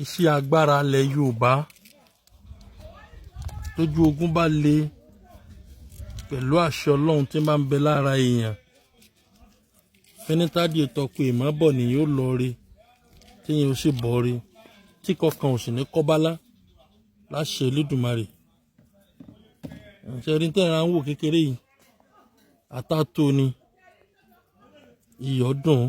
Iṣẹ́ agbára ilẹ̀ Yorùbá, tójú ogun bá le pẹ̀lú àṣẹ Ọlọ́run tí máa ń bẹ lára èèyàn, fínítádìí tọpọ ìmọ̀ bọ̀ ni yóò lọ rí, tíyẹn ó sì bọ̀ rí, tí kankan ò sì ní kọ́bálá láṣẹ Elédùmarè. Ṣe rí tẹ́ra ń wò kékeré yìí, àtàtò ni iyọ̀ dùn.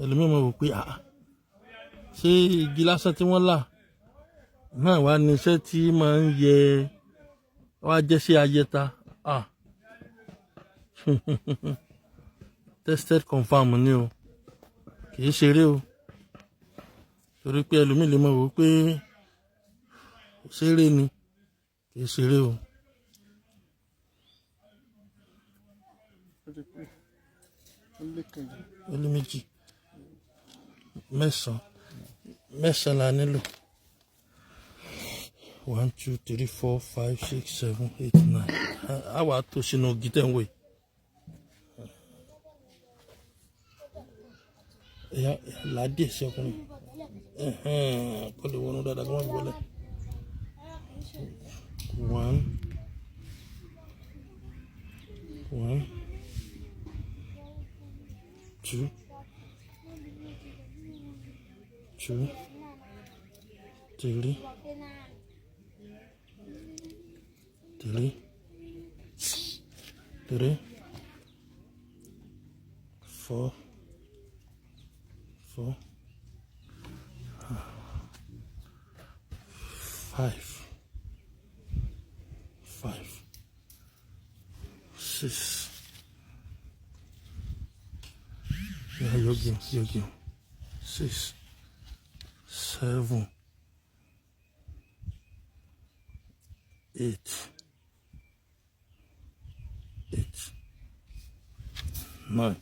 Ẹlòmíràn máa wò pé ṣé igi lásán tí wọ́n là náà wá ní iṣẹ́ tí máa ń yẹ wá jẹ́ sí ayẹta. Tested confirm ni o, kì í ṣeré o, torí pé ẹlòmíì lè máa wò pé ṣeré ni, kì í ṣeré o. Ó lé méjì, mẹ́sàn-án, mẹ́sàn-án la nílò. 1, 2, 3, 4, 5, 6, 7, 8, 9. A wà tó sínú igi tẹ́ ń wò yìí. Ẹ̀yà làádìí sí ọkùnrin kó lè wọnú dáadáa, kó má fi wọlé. 1, 1, 2, 2, 3, 3, 3, 4, 4, 5, 5, 6. Yeah, yogi, yogi. 6, 7, 8, 8, 9.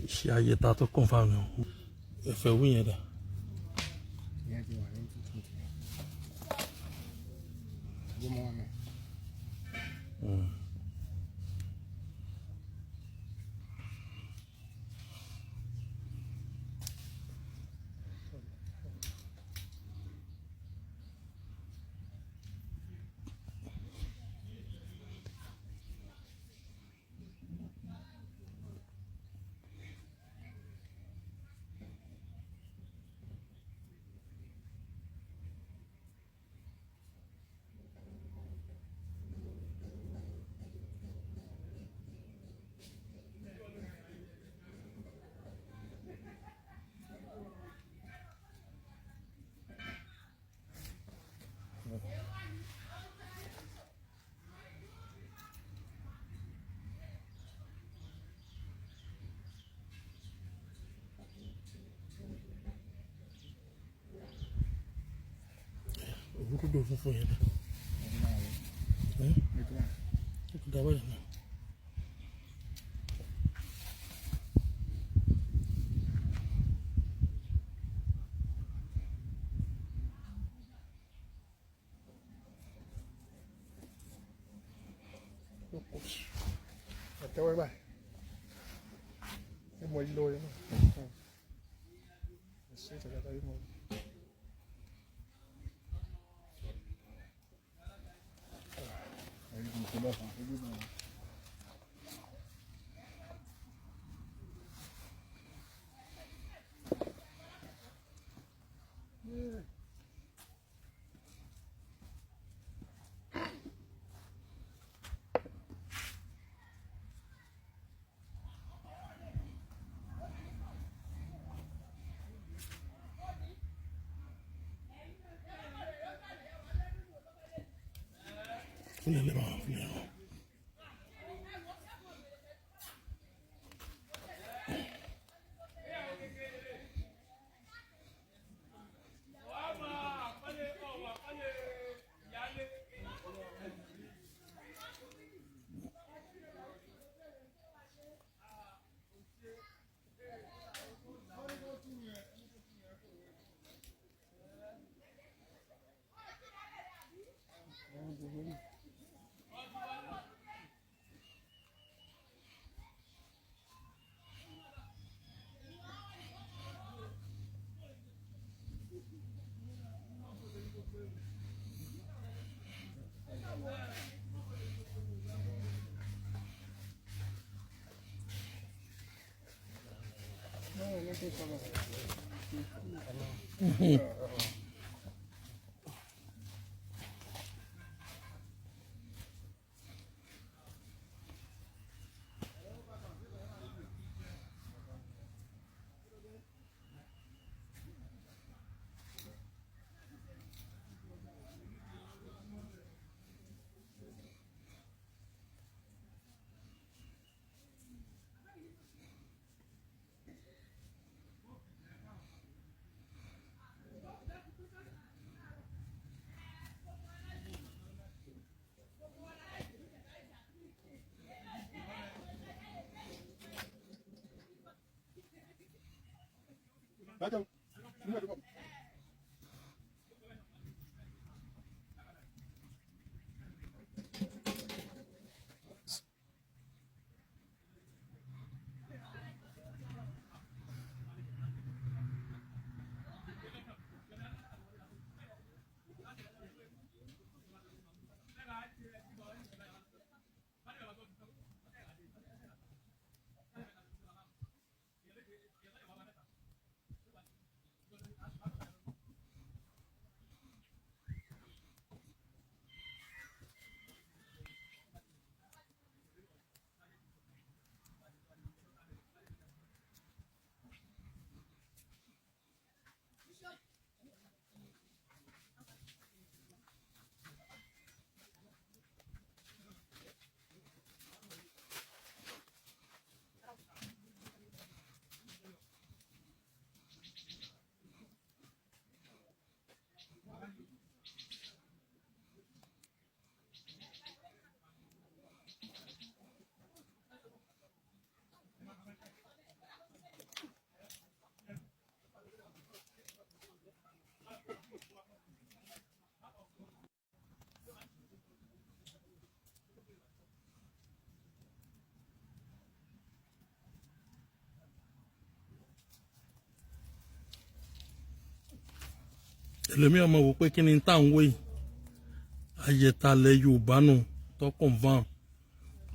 Iṣẹ́ ayẹta tó confirm ni ẹ̀fẹ̀ wí yẹn dà. Ìyẹn ti wà ní tuntun tí. Ọjọ́ mọ́ wà mẹ́. Òwúrúdò funfun yẹn dà. Ó ti dà báyìí náà. Àtẹ́wọ́ báyìí. Ẹ mọ ilé orin náà. Ẹ ṣe ìtàgàtà yìí mọ. Fúnlẹ̀ lẹ́bàá, fúnlẹ̀ lẹ́bàá. Ẹlòmíràn máa wò pé kí ni tá à ń wò yìí. Ayẹtalẹ̀ Yorùbá nù tó confam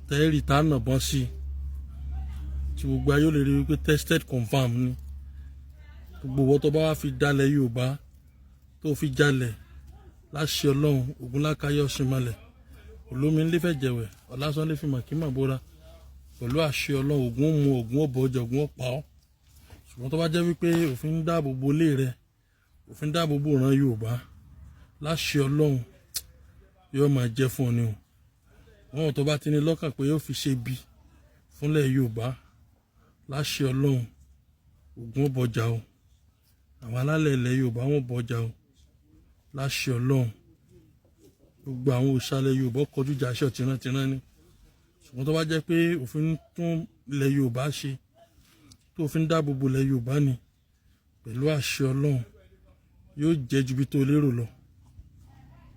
tẹ́rì tá a nàbọ́n sí i tí gbogbo ayé ó lè rí wípé tested confam ni. Gbogbo ìwọ tó bá wá fi dalẹ̀ Yorùbá, tó fi jalẹ̀, láṣẹ Ọlọ́run, Ògúnlákayọ̀ Ṣìnmalẹ̀ olómi ńlẹ́fẹ̀ jẹ̀wẹ̀ ọ̀làsán lè fi mọ̀ kí mà bóra pẹ̀lú àṣẹ Ọlọ́run. Ògún ó mu, Ògún ó bọ̀ ọjà, Ògún ó pa ọ́. Ṣùgbọ́n tó bá jẹ́ wípé òfin ń dáàbò bo ilé rẹ, òfin dáàbò bo ìran Yorùbá, láṣẹ Ọlọ́run, yóò máa jẹ́ fún ọ ni o. Wọn tó bá ti ní lọ́kàn pé yóò fi ṣe bí fúnlẹ̀ Yorùbá, láṣẹ Ọlọ́run, Ògún ó bọjà o. Àwọn alálẹ̀ ilẹ̀ Yorùbá, wọn bọjà o. Láṣẹ Ọlọ́run, gbogbo àwọn òṣàlẹ̀ Yorùbá kọjú ìjà aṣọ tìrantìran ni. Ṣùgbọ́n tó bá jẹ́ pé òfin tún ilẹ̀ Yorùbá ṣe, tó òfin dáàbò bo ilẹ̀ Yorùbá ni, pẹ̀lú àṣẹ Ọlọ́run, yóò jẹ́ ju bí tó lérò lọ.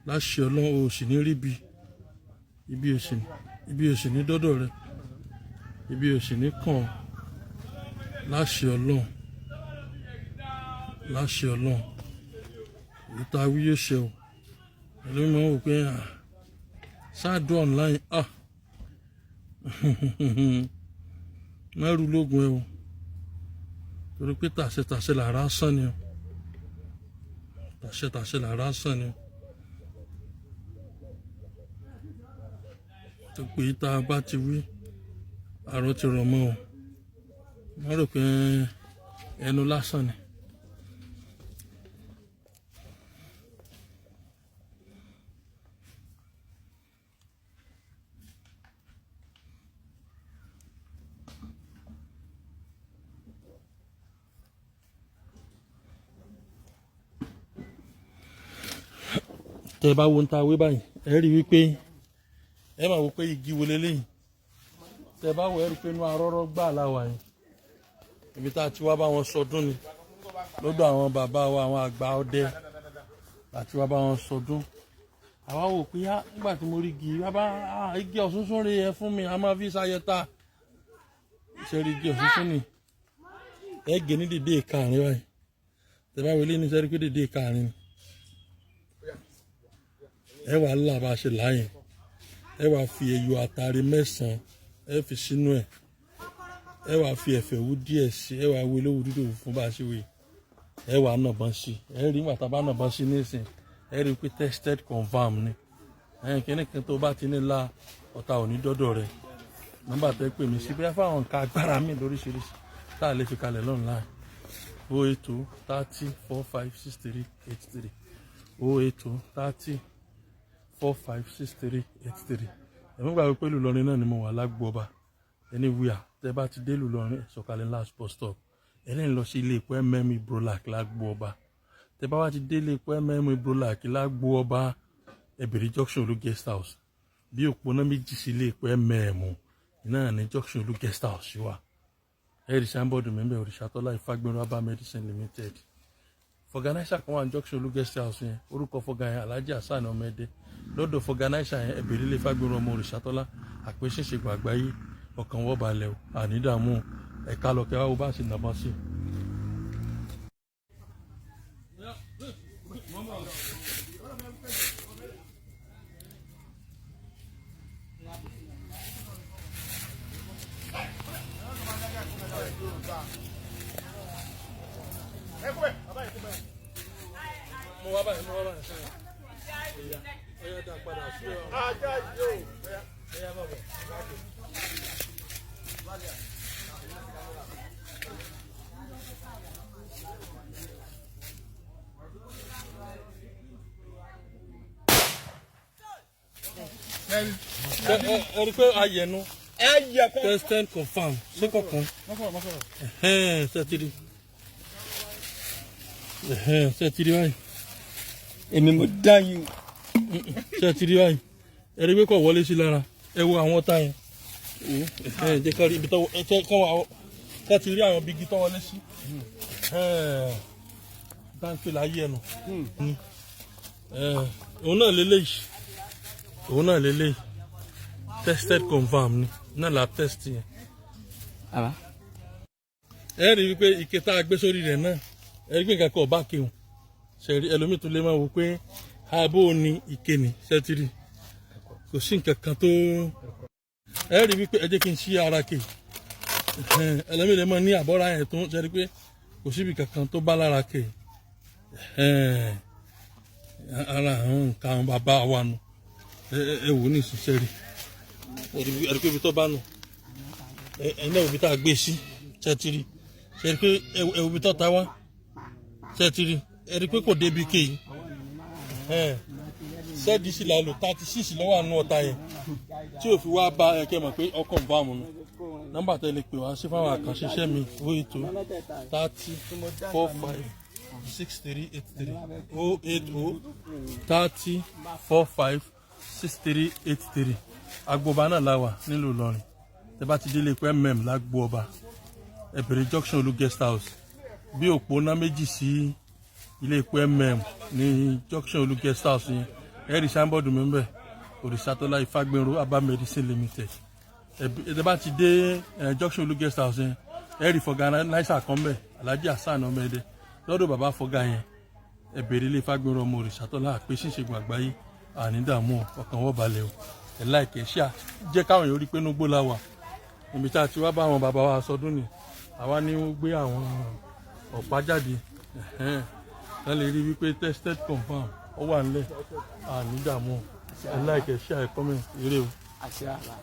Láṣẹ Ọlọ́run, o sì ní ríbi ibi, ò sì ibi, ò sì ní dọ́dọ̀ rẹ, ibi ò sì ní kàn ọ́. Láṣẹ Ọlọ́run, láṣẹ Ọlọ́run, èyí tá a wí yóò ṣe o. Ẹlòmíràn máa ń wò pé ṣáàdù online mẹ́rù lógun ẹ o, torí pé tàṣẹ tàṣẹ làrá sàn ni o, tàṣẹ tàṣẹ làrá sàn ni o. Tó pé tá a bá ti wí, àrò ti rọ̀ mọ́ o. Wọ́n rò pé ẹnu lásán ni. Tẹ́ ẹ bá wo ń ta wé báyìí, ẹ rí wípé ẹ máa wò pé igi wo leléyìí. Tẹ́ ẹ bá wò, ẹ rí pé inú arọ́rọ́ gbà láwà yìí. Ibi tá a ti wá bá wọn sọdún ni lọ́dọ̀ àwọn bàbá wa, àwọn àgbà ọdẹ, àti wá bá wọn sọdún. Àwa wò pé á nígbà tí mo rí igi bàbá, igi ọ̀ṣunṣun rè é fún mi, a máa fi ṣayẹta. Ṣe rí igi ọ̀ṣunṣun ni, ẹ gé ní dèdè ìkarùn báyìí. Tẹ́ bá wọlé ní sẹ́rí pé dèdè ìkarùn ni ẹ wà là bá a ṣe láàyè. Ẹ wà fi ẹyọ àtàrí 9, ẹ fi sínú ẹ. Ẹ wàá fi ẹ̀fẹ̀ wú díẹ̀ sí, ẹ wàá wé lówó dúdú fún bá a ṣe wé, ẹ wàá nàbọ̀n sí. Ẹ rí nígbà tá a bá nàbọ̀n sí nísìn, ẹ rí i pé tested confirm ni. Ẹ̀yìn kìíní kan tó bá ti ní la, ọ̀tá ò ní dọ́dọ̀ rẹ̀. Nọ́mbà tẹ́ pè mí sí bí fáwọn nǹkan agbára mi lóríṣiríṣi tá a lè fi kalẹ̀ lọ́nà 080 30 45 63 83, 080 30 45 63 83. Ẹ̀mí gbàgbé pé Ìlọrin náà ni mo wà, lágbo ọba. Anywhere tẹ́ bá ti dé Ìlọrin, sọ̀kalẹ̀ last bus stop, ẹlẹ́yìn lọ sí ilé epo Ibrolac lágbo ọba. Tẹ́ bá wá ti dé ilé epo Ibrolac lágbo ọba, ẹ bèrè Junction Olú Guest House. Bí òpónà méjì sí ilé epo náà ní Junction Olú Guest House wà. Ẹ̀rí signboard mi ń bẹ, Òrìṣàtọ́lá Ìfágbẹ́rún Herbal Medicine Limited. Vulcanizer kan wà ní Junction Olú Guest House yẹn. Orúkọ fọgà yẹn, Alhaji Hasan Ọmọdé. Lọ́dọ̀ vulcanizer yẹn, ẹ bèrè ilé Ìfágbẹ́rún ọmọ Òrìṣàtọ́lá àpèsèṣègùn àgbáyé. Ọkàn wọ́n balẹ̀ o, ànídààmú. Ẹ̀ka lọ kẹwàá wo bá ṣe nàbọ̀ sí. Mo wá báyìí, mo wá báyìí sẹ́yìn. Ẹ̀yà ẹ̀yà dá padà sí ọ. Ajá yìí o. Ẹ̀yà bàbà. Ẹ rí i pé ayẹnu Ẹ yẹ kọ́. Tested confirm ṣé kọ̀ọ̀kan. Mọ́sọ̀rọ̀ mọ́sọ̀rọ̀. Ṣe ti rí báyìí? Èmi mo dá yín o. Ṣe ti rí báyìí? Ẹ rí pé kò wọlé sí lára. Ẹ wo àwọn ọ̀tá yẹn. Ẹ jẹ́ ká rí ibi tó ẹ jẹ́ ká wà, ká ti rí àwọn bigi tó wọlé sí dáńpé láyé ẹnu. Òun náà lélẹ́yìí, òun náà lélẹ́yìí. Tested confirm ni náà la test yẹn. Àbá. Ẹ rí i pé ike tá a gbé sórí rẹ̀ náà, ẹ rí i pé nǹkan kan ọba kéwòn ṣe rí. Ẹlòmíì tó lè máa wò pé abo ni ike ni ṣẹ́tìrì, kò sí nǹkan kan tó. Ẹ rí i wípé ẹ jẹ́ kí n ṣí ara kè. Ẹlòmíì lè máa ní àbọ̀ra yẹn tó ṣe rí pé kò síbi kankan tó bá lára kè. Ara àwọn nǹkan àwọn bàbá wa nù. Ẹ wò ní ìsinsẹ́ rí. Ẹ rí pé ibi tó bá nù, ẹ náà ibi tá a gbé sí ṣẹ́tìrì, ṣe rí pé ẹ wo ibi tó ta wá ṣẹ́tìrì. Ẹ rí pé kò débi kéyìí sẹ́ẹ̀dì sì la lò, 36 lọ́wọ́ àánú ọ̀tá yẹn tí ò fi wá bá ẹ kẹ́ mọ̀ pé ọkọ̀ ń bá mu nù. Nọ́mbà tẹ́ lè pè wá sí fáwọn àkànṣe iṣẹ́ mi, 080 30 45 63 83, 080 30 45 63 83. Agbooba náà la wà nílùú Ìlọrin. Tẹ́ bá ti délé pé lágbo ọba, ẹ bèrè Junction Olú Guest House. Bí òpónà méjì sí ilé epo ní Junction Olú Guest House yẹn, ẹ rí signboard mi ń bẹ, Òrìṣàtọ́lá Ìfágbẹ́nró Herbal Medicine Limited. Ẹ bá ti dé Junction Olú Guest House yẹn, ẹ rí vulcanizer kan bẹ, Alhaji Hasan Ọmọdé. Lọ́dọ̀ bàbá fọgá yẹn, ẹ bèrè ilé Ìfágbẹ́nró ọmọ Òrìṣàtọ́lá àpèsè ìṣègùn àgbáyé. Àní dààmú, ọkàn wọ́n balẹ̀ o. Ẹ like, ẹ share, jẹ́ káwọn èèyàn rí pé núgbó la wà níbi tá a ti wá bá àwọn bàbá wa sọdún ni. Àwa ní wọ́n gbé àwọn ọ̀pá jáde ẹ lè rí wípé tested confirm ó wà nílẹ̀. Àní dààmú. Ẹ like, ẹ share, ẹ comment. Eré o. Àṣẹ àlà.